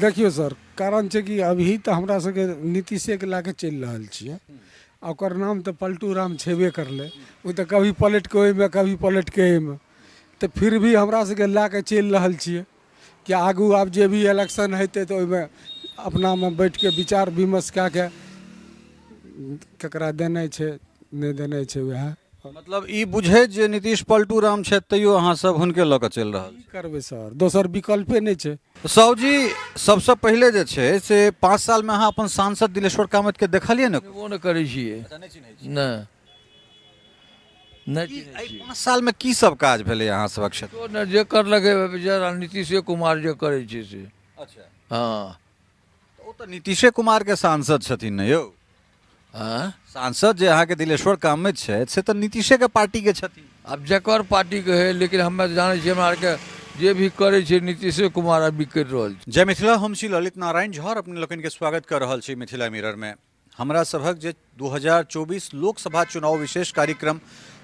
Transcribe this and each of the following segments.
देखियौ सर, कारण छै कि अभी तऽ हमरा सबके नीतीशेके लए कऽ चलि रहल छियै। आ ओकर नाम तऽ पलटू राम छेबे करलै, ओ तऽ कभी पलटि कऽ ओहिमे, कभी पलटि कऽ एहिमे, तऽ फिर भी हमरा सबके लए कऽ चलि रहल छियै कि आगू आब जे भी इलेक्शन हेतै तऽ ओहिमे अपनामे बैठिके विचार विमर्श कए कऽ ककरा देनाइ छै, नहि देनाइ छै, वएह। मतलब ई बुझैत जे नीतीश पलटू राम छथि, तैयो अहाँ सब हुनके लऽ कऽ चलि रहल छी? करबै सर, दोसर विकल्पे नहि छै। साहु जी, सबसँ पहिले जे छै से 5 सालमे अहाँ अपन सांसद दिलेश्वर कामतके देखलियै ने? ओ नहि करै छियै। नहि चिन्है छियै? नहि, नहि चिन्है एहि छियै। 5 सालमे की सब काज भेलै अहाँ सबक क्षेत्र? ओ नहि जे करलकै बेचारा नीतीशे कुमार जे करै छै से। अच्छा। हँ। तऽ ओ तऽ नीतीशे कुमारके सांसद छथिन ने यौ? आँय? सांसद जे अहाँके दिलेश्वर कामत छथि से तऽ नीतीशेके पार्टीके छथिन। आब जकर पार्टीके हइ, लेकिन हमे जानै छियै, हमरा आरके जे भी करै छै नीतीशे कुमार अभी करि रहल छै। जय मिथिला, हम छी ललित नारायण झा और अपने लोकनि के स्वागत कर रहल छी मिथिला मिरर में। हमरा सभक जे 2024 लोकसभा चुनाव विशेष कार्यक्रम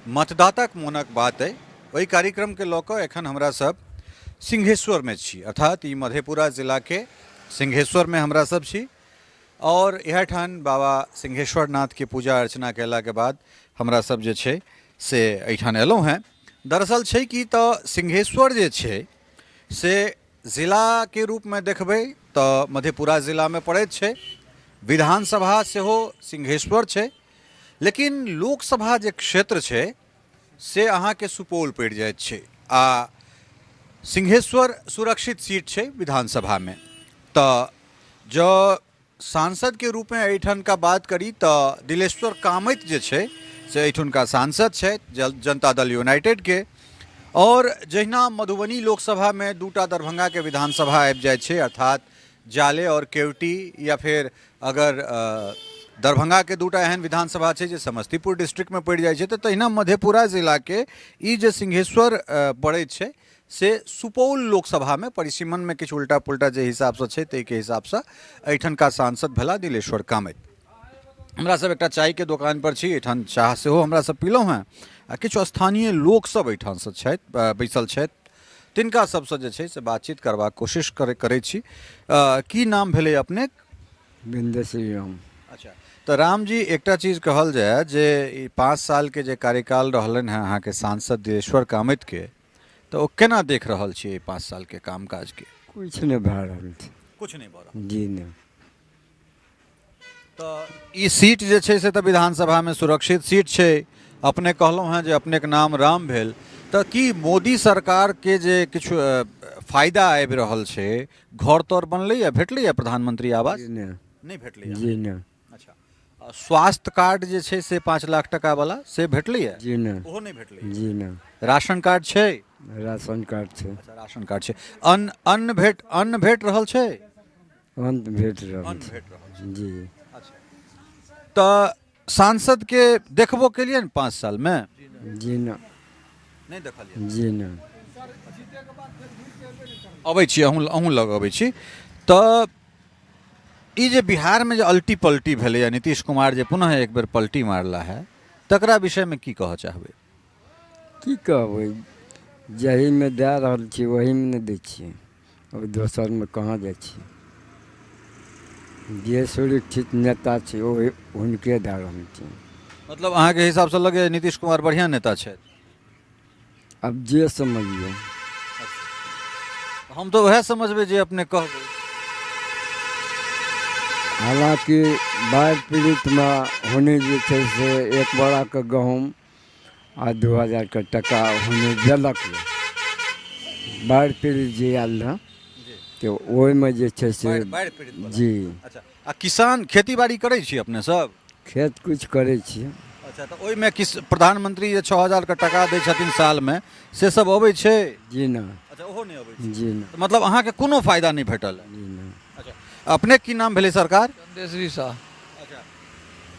मतदाताक मोनक बात अइ, ओहि कार्यक्रम के लऽ कऽ एखन हमरा सब सिंहेश्वर में छी, अर्थात ई मधेपुरा जिला के सिंहेश्वर में हमरा सब छी और इएह ठाम बाबा सिंहेश्वर नाथ के पूजा अर्चना कयलाके बाद हमरा सब जे छै से एहिठाम एलहुँ हेँ। दरअसल छै कि तऽ सिंहेश्वर जे छै से जिलाके रूपमे देखबै तऽ मधेपुरा जिलामे पड़ैत छै, विधानसभा सेहो सिंहेश्वर छै, लेकिन लोकसभा जे क्षेत्र छै से अहाँके सुपौल पड़ि जाइत छै आ सिंहेश्वर सुरक्षित सीट छै विधानसभामे। तऽ जँ सांसदके रूपमे एहिठामका बात करी तऽ दिलेश्वर कामत जे छै से एहिठुनका सांसद छथि जनता दल यूनाइटेडके। और जहिना मधुबनी लोकसभामे दूटा दरभंगाके विधानसभा आबि जाइ छै, अर्थात जाले और केवटी, या फेर अगर दरभंगाके दूटा एहन विधानसभा छै जे समस्तीपुर डिस्ट्रिक्टमे पड़ि जाइ छै, तऽ तहिना मधेपुरा जिलाके ई जे सिंहेश्वर पड़ैत छै से सुपौल लोकसभामे परिसीमनमे किछु उल्टा पुल्टा जे हिसाबसँ छै ताहिके हिसाबसँ एहिठनका सांसद भेला दिलेश्वर कामत। हमरा सब एकटा चायके दोकान पर छी, एहिठाम चाह सेहो हमरा सब पीलहुँ हेँ आ किछु स्थानीय लोकसब एहिठामसँ छथि, बैसल छथि, तिनका सबसँ जे छै से बातचीत करबाक कोशिश करै छी। की नाम भेलै अपनेक? बिंदेश्वरी राम। अच्छा, तऽ रामजी एकटा चीज कहल जाय जे ई 5 सालके जे कार्यकाल रहलनि हेँ अहाँके सांसद दिलेश्वर कामतके, तऽ ओ केना देख रहल छियै एहि 5 सालके कामकाजके? किछु नहि भए रहल छै। किछु नहि भऽ रहल? जी नहि। तऽ ई सीट जे छै से तऽ विधानसभामे सुरक्षित सीट छै, अपने कहलहुँ हेँ जे अपनेके नाम राम भेल, तऽ की मोदी सरकारके जे किछु फायदा आबि रहल छै, घर तर बनलैए, भेटलैए प्रधानमंत्री आवास? जी नहि। नहि भेटलैए? जी नहि। अच्छा, स्वास्थ्य कार्ड जे छै से 5 लाख टका वाला से भेटलैए? जी नहि। ओहो नहि भेटलैए? जी नहि। राशन कार्ड छै? राशन कार्ड छै। अच्छा, राशन कार्ड छै। अन्न, अन्न भेट, अन्न भेट रहल छै? अन्न भेट रहल अन्न छै। भेट रहल छै। जी। अच्छा, तऽ सांसद के देखबो केलियै ने 5 साल में? जी नहि। नहि देखलियै? जी नहि। अबै छी अहूँ लग अबै छी। तऽ ई जे बिहारमे जे अल्टी पल्टी भेलैए, नीतीश कुमार जे पुनः एक बेर पल्टी मारला है, तकरा विषयमे की कहऽ चाहबै? की कहबै, जाहिमे दए रहल छियै ओहीमे ने दै छियै, अब दोसरमे कहाँ जाइ छियै। जे सुरक्षित नेता छै ओहि हुनके दए रहल छियै। मतलब अहाँके हिसाबसँ लगैए नीतीश कुमार बढ़िआँ नेता छथि? आब जे समझियौ। हम तऽ वएह समझबै जे अपने कहबै। हालाँकि बाढ़ि पीड़ितमे होने जे छै से 1 बोराके गहूँम आ 2000के टका होने देलक यऽ। बाढ़ि पीड़ित जे आयल रहए तऽ ओहिमे जे छै से बाढ़ि पीड़ित वला। जी। अच्छा, आ किसान खेती बाड़ी करै छी अपने सब? खेत किछु करै छियै। अच्छा, तऽ ओहिमे किस प्रधानमंत्री जे 6000 के टका दै छथिन सालमे, से सब अबै छै? जी नहि। अच्छा, ओहो नहि अबै छै? जी नहि। तऽ मतलब अहाँके कोनो फायदा नहि भेटल? जी नहि। अच्छा, अपने की नाम भेलै सरकार? चंदेश्वरी साह। अच्छा,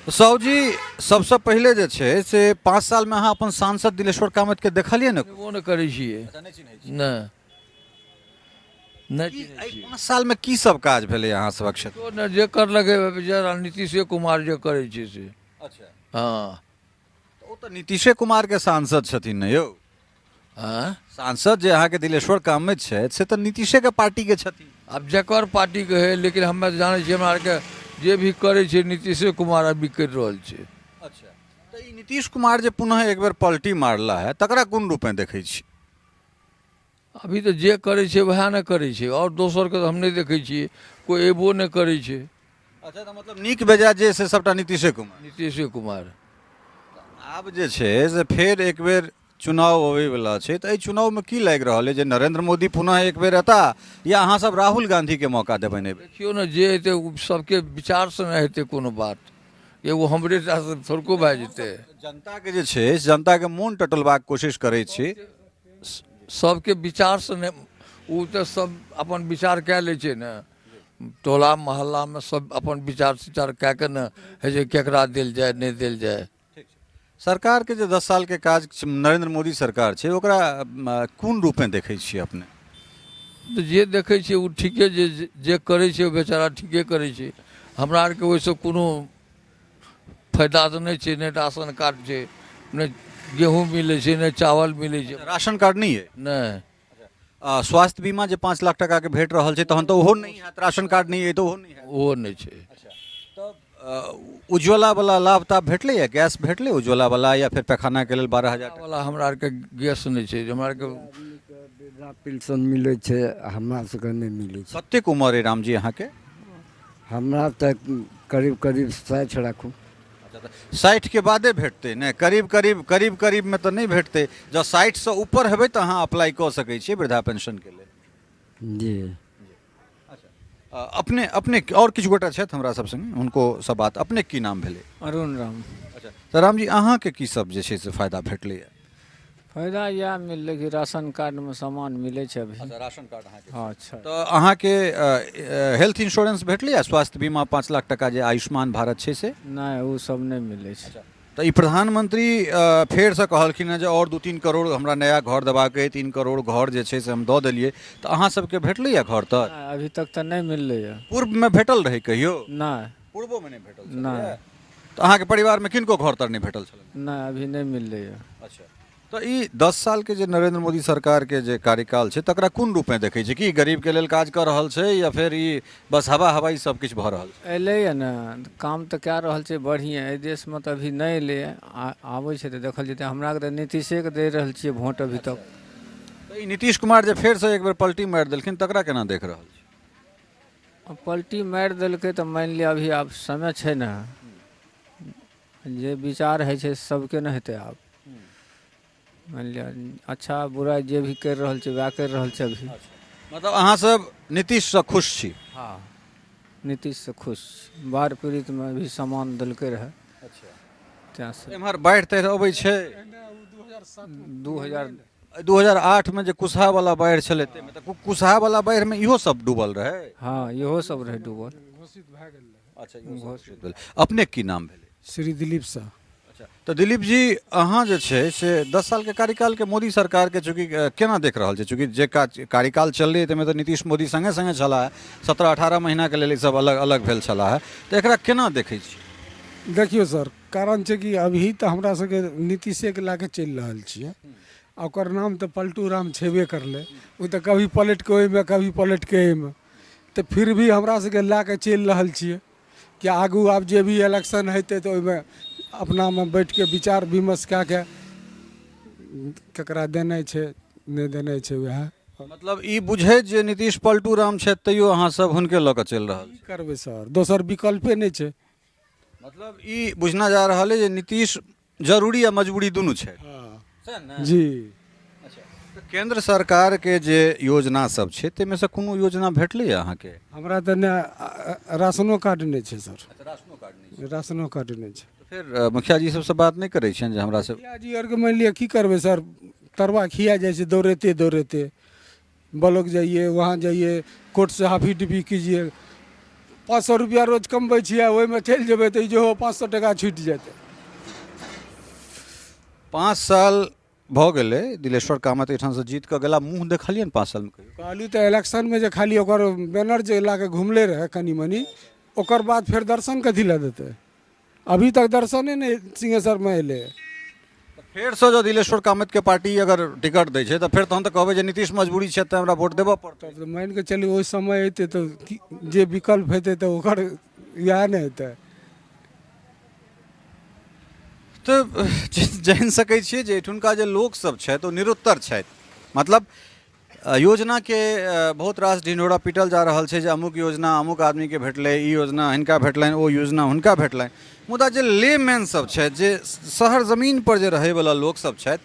साहु जी, सबसँ पहिले जे छै से 5 सालमे अहाँ अपन सांसद दिलेश्वर कामतके देखलियै ने? ओ नहि करै छियै। अच्छा, नहि चिन्है छियै? नहि, नहि की चिन्है एहि छियै। 5 सालमे की सब काज भेलै अहाँ सबक क्षेत्र? ओ नहि जे करलकै बेचारा नीतीशे कुमार जे करै छै से। अच्छा। हँ। तऽ ओ तऽ नीतीशे कुमारके सांसद छथिन ने यौ? आँय? सांसद जे अहाँके दिलेश्वर कामत छथि से तऽ नीतीशेके पार्टीके छथिन। आब जकर पार्टीके हइ, लेकिन हमे तऽ जानै छियै हमरा आरके जे भी करै छै नीतीशे कुमार अभी करि रहल छै। अच्छा, तऽ ई नीतीश कुमार जे पुनः एक बेर पलटी मारला है, तकरा कोन रूपे देखै छी? अभी तऽ जे करै छै वएह ने करै छै, आओर दोसरके तऽ हम नहि देखै छियै, कोइ अयबो नहि करै छै। अच्छा, तऽ मतलब नीक बेजाय जे से सबटा नीतीशे कुमार? नीतीशे कुमार। आब जे छै से फेर एक बेर चुनाव अबैवला छै, तऽ एहि चुनावमे की लागि रहल अइ जे नरेंद्र मोदी पुनः एक बेर एता या अहाँ सब राहुल गांधीके मौका देबनि एहि बेर? देखियौ ने, जे हेतै ओ सबके विचारसँ ने हेतै कोनो बात, एगो हमरे टा से थोड़को भए जेतै। जनताके जे छै जनताके मोन टटोलबाक कोशिश करै छी। सबके विचारसँ ने, ओ तऽ सब अपन विचार कए लै छै ने, टोला मोहल्लामे सब अपन विचार सिचार कए कऽ ने होइ छै केकरा देल जाय नहि देल जाय। सरकारके जे 10 सालके काज नरेंद्र मोदी सरकार छै, ओकरा कोन रूपे देखै छियै अपने? तऽ जे देखै छियै ओ ठीके, जे जे करै छै ओ बेचारा ठीके करै छै। हमरा आरके ओहिसँ कोनो फायदा तऽ नहि छै, नहि राशन कार्ड छै, नहि गेहूँ मिलै छै, नहि चावल मिलै छै। राशन कार्ड नहि अइ? नहि। स्वास्थ्य बीमा जे 5 लाख टाकाके भेट रहल छै, तहन तऽ ओहो नहि हैत, राशन कार्ड नहि अइ तऽ ओहो नहि हैत। ओहो नहि छै। अच्छा, तऽ उज्ज्वला वाला लाभ ताभ भेटलैए? गैस भेटलै उज्ज्वला वाला या फेर पैखानाके लेल 12,000 वाला? हमरा आरके गैस नहि छै, हमरा आरके वृद्धा पेंशन मिलै छै, हमरा सबके नहि मिलै छै। कतेक उमर अइ रामजी अहाँके? हमरा तऽ करीब करीब 60 राखू। अच्छा, तऽ 60के बादे भेटतै ने? करीब करीब करीब करीबमे तऽ नहि भेटतै। जँ 60सँ ऊपर हेबै तऽ अहाँ अप्लाई कऽ सकै छियै वृद्धा पेंशनके लेल। जी। अच्छा, अपने अपने आओर किछु गोटा छथि हमरा सब संगे, हुनको सब बात। अपने की नाम भेलै? अरुण राम। अच्छा, तऽ रामजी अहाँके की सब जे छै से फायदा भेटलैए? फायदा इएह मिललै कि राशन कार्डमे सामान मिलै छै अभी। अच्छा, राशन कार्ड अहाँके? हँ, अच्छा। तऽ अहाँके हेल्थ इंश्योरेंस भेटलैए, स्वास्थ्य बीमा 5 लाख टाका जे आयुष्मान भारत छै से? नहि, ओ सब नहि मिलै छै। तऽ ई प्रधानमंत्री फेरसँ कहलखिन हेँ जे आओर 2-3 करोड़ हमरा नया घर देबाक अइ, 3 करोड़ घर जे छै से हम दऽ देलियै, तऽ अहाँ सबके भेटलैए घर तऽ? नहि, अभी तक तऽ नहि मिललैए। पूर्वमे भेटल रहै कहियो? नहि। पूर्वोमे नहि भेटल छलैए? नहि। तऽ अहाँके परिवारमे किनको घर तर नहि भेटल छलनि? नहि, अभी नहि मिललैए। अच्छा, तऽ ई 10 सालके जे नरेंद्र मोदी सरकारके जे कार्यकाल छै, तकरा कोन रूपमे देखै छै? कि गरीबके लेल काज कऽ रहल छै या फेर ई बस हवा हवाई सब किछु भऽ रहल छै? एलैए ने, काम तऽ कए रहल छै बढ़िएँ। एहि देशमे तऽ अभी नहि एलैए, आबै छै तऽ देखल जेतै। हमरा आरके तऽ नीतीशेके दए रहल छियै वोट अभी तक। तऽ ई नीतीश कुमार जे फेरसँ एक बेर पलटी मारि देलखिन, तकरा केना देख रहल छी? पलटी मारि देलकै तऽ मानि लिअ अभी आब समय छै ने, जे विचार होइ छै सबके ने हेतै। आब मानि लिअ अच्छा बुराइ जे भी करि रहल छै वएह करि रहल छै अभी। मतलब अहाँ सब नीतीशसँ खुश छी? हँ, नीतीशसँ खुश छी। बाढ़ि पीड़ितमे भी सामान देलकै रहए। अच्छा। एम्हर बाढ़ि ताढ़ि अबै छै? 2000 2008मे जे कुसहा वाला बाढ़ि छलै ताहिमे तऽ कुसहा वाला बाढ़िमे इहो सब डूबल रहै? हँ, इहो सब रहै डूबल। घोषित भए गेल रहै। अच्छा, इहो सब घोषित भेल। अपने की नाम भेलै? श्री दिलीप शाह। अच्छा, तऽ दिलीप जी अहाँ जे छै से 10 सालके कार्यकालके मोदी सरकारके चूँकि केना देख रहल छी? चूँकि जे कार्यकाल चललै ताहिमे तऽ नीतीश मोदी सङ्गे सङ्गे छलाह, 17-18 महीनाके लेल ई सब अलग अलग भेल छलाह, तऽ एकरा केना देखै छी? देखियौ सर, कारण छै कि अभी तऽ हमरा सबके नीतीशेके लए कऽ चलि रहल छियै, आ ओकर नाम तऽ पलटू राम छेबे करलै, ओ तऽ कभी पलटि कऽ ओहिमे कभी पलटि कऽ एहिमे, तऽ फिर भी हमरा सबके लए कऽ चलि रहल छियै कि आगू आब जे भी इलेक्शन हेतै तऽ ओहिमे अपनामे बैठिके विचार विमर्श कए कऽ ककरा देनाइ छै नहि देनाइ छै वएह। मतलब ई बुझैत जे नीतीश पलटू राम छथि तैयो अहाँ सब हुनके लऽ कऽ चलि रहल छी? की करबै सर, दोसर विकल्पे नहि छै। मतलब ई बुझना जा रहल अइ जे नीतीश जरूरी आ मजबूरी दुनू छै। हँ जी। अच्छा, तऽ केंद्र सरकारके जे योजना सब छै ताहिमे से कोनो योजना भेटलैए अहाँके? हमरा तऽ नहि राशनो कार्ड नहि छै सर। अच्छा, राशनो कार्ड नहि छै? राशनो कार्ड नहि छै। तऽ फेर मुखिया जी सबसँ बात नहि करै छियनि जे हमरा सब? मुखिया जी आरके मानि लिअ की करबै सर, तरवा खिया जाइ छै दौड़ैते दौड़ैते, ब्लॉक जाइए वहाँ जाइए, कोर्ट से हाफी डिपी कीजिए। 500 रुपया रोज कमबै छियै, ओहिमे चलि जेबै तऽ ई जेहो 500 टाका छुटि जेतै। 5 साल भऽ गेलै दिलेश्वर कामत एहिठामसँ जीत कऽ गेला, मुँह देखलियनि 5 सालमे कहियो? कहलहुँ तऽ इलेक्शनमे जे खाली ओकर बैनर जे लए कऽ घुमले रहै कनि मनि, ओकर बाद फेर दर्शन कथी लए देतै? अभी तक दर्शने नहि सिंहेश्वरमे एलै। तऽ फेरसँ जँ दिलेश्वर कामतके पार्टी अगर टिकट दै छै तऽ फेर तहन तऽ कहबै जे नीतीश मजबूरी छै तऽ हमरा वोट देबऽ पड़तै। तब तऽ मानि कऽ चलू ओहि समय अयतै तऽ की जे विकल्प हेतै तऽ ओकर इएह ने हेतै। तऽ जानि सकै छियै जे एहिठुनका जे लोकसभ छथि ओ निरुत्तर छथि। मतलब योजनाके बहुत रास ढिंढोरा पीटल जा रहल छै जे अमुक योजना अमुक आदमीके भेटलै, ई योजना हिनका भेटलनि, ओ योजना हुनका भेटलनि, मुदा जे लेमैन सब छथि, जे शहर जमीनपर जे रहैवला लोकसभ छथि,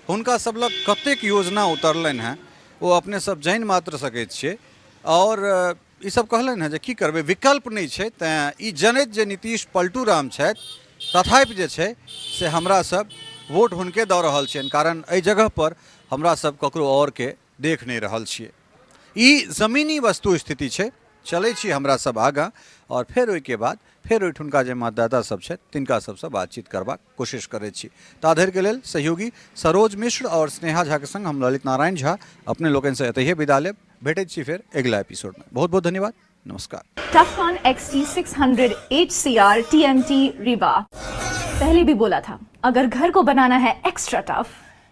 हुनका सब लग कतेक योजना उतरलनि हेँ ओ अपने सब जानि मात्र सकै छियै। आओर ई सब कहलनि हेँ जे की करबै, विकल्प नहि छै, तैँ ई जनैत जे नीतीश पलटू राम छथि तथापि जे छै से हमरा सब वोट हुनके दऽ रहल छियनि, कारण एहि जगहपर हमरा सब ककरो आओरके देख नहि रहल छियै। ई जमीनी वस्तु स्थिति छै। चलै छी हमरा सब आगाँ आओर फेर ओहिके बाद फेर ओहिठुनका जे मतदाता सब छथि तिनका सबसँ बातचीत करबाक कोशिश करै छी। ता धरिके लेल सहयोगी सरोज मिश्र आओर स्नेहा झाके संग हम ललित नारायण झा अपने लोकनिसँ एतहिए विदा लेब। भेटैत छी फेर अगिला एपिसोडमे। बहुत बहुत धन्यवाद, नमस्कार। Tufcon XT600 HCR TMT Rewa। पहले भी बोला था, अगर घर को बनाना है एक्स्ट्रा टफ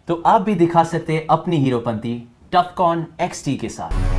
तो आप भी दिखा सकते हैं अपनी हीरोपंती टफकॉन XT के साथ।